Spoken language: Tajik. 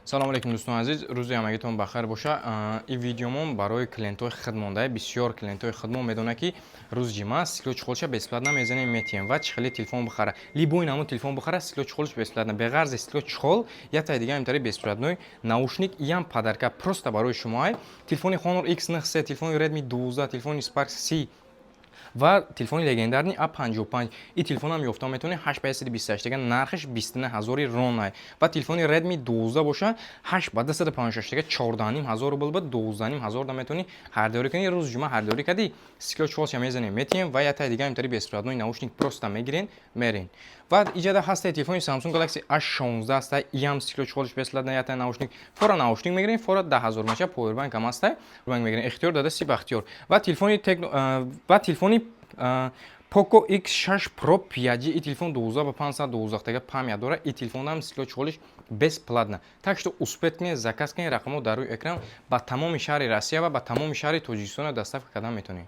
Салому алейкум, дӯстони азиз, рӯзи ҳамагитон бахайр боша. Ин видеомон барои клиентҳои худ монда. Бисёр клиентҳои худмон медонад, ки рӯзи ҷима стекло, чехолша бесплатно мезанем, метиҳем ва чӣ хеле телефон бихара, любой намуд телефон бихара, стекло, чехолш бесплатно. Беғарзи стекло, чехол, яктаи дига имтари бесплатной наушник, иам подарка просто барои шумоай. Телефони Honor X9C, телефони Redmi 12, телефони Spark C ва телефони легендарный A55. Ин телефонам ёфта метавонед, 8 ба 128 тега, нархаш 29 ҳазори ронай. Ва телефони Redmi 12 боша, 8 ба 256 тега, 14 ҳазор рубл ба 12 ҳазор да метавонӣ харидорӣ кунӣ. Рӯзи ҷумъа харидорӣ кардӣ, стекло, чехолша мезанем, метиҳем ва яктаи дига имтари бесплатной наушник просто мегирен, мерен. Ва иҷада ҳастаи телефони Samsung Galaxy A16 ҳастай, иам стекло, чехолш бесплатно, яктаи наушник. Фора наушник мегирем, фора 10 ҳазор меша, powerbank ҳам ҳастай, банк мегирем, ихтиёр дада си бахтиёр. Ва телефони Poco X6 Pro 5G, и телефон 12 ба 512 тега память дора, и телефонам стекло, чехолиш бесплатно. Так что успеть кунед, заказ кунед, рақамҳо дар рӯи экран. Ба тамоми шаҳри Россия ва ба тамоми шаҳри Тоҷикистона доставка кардан метавонед.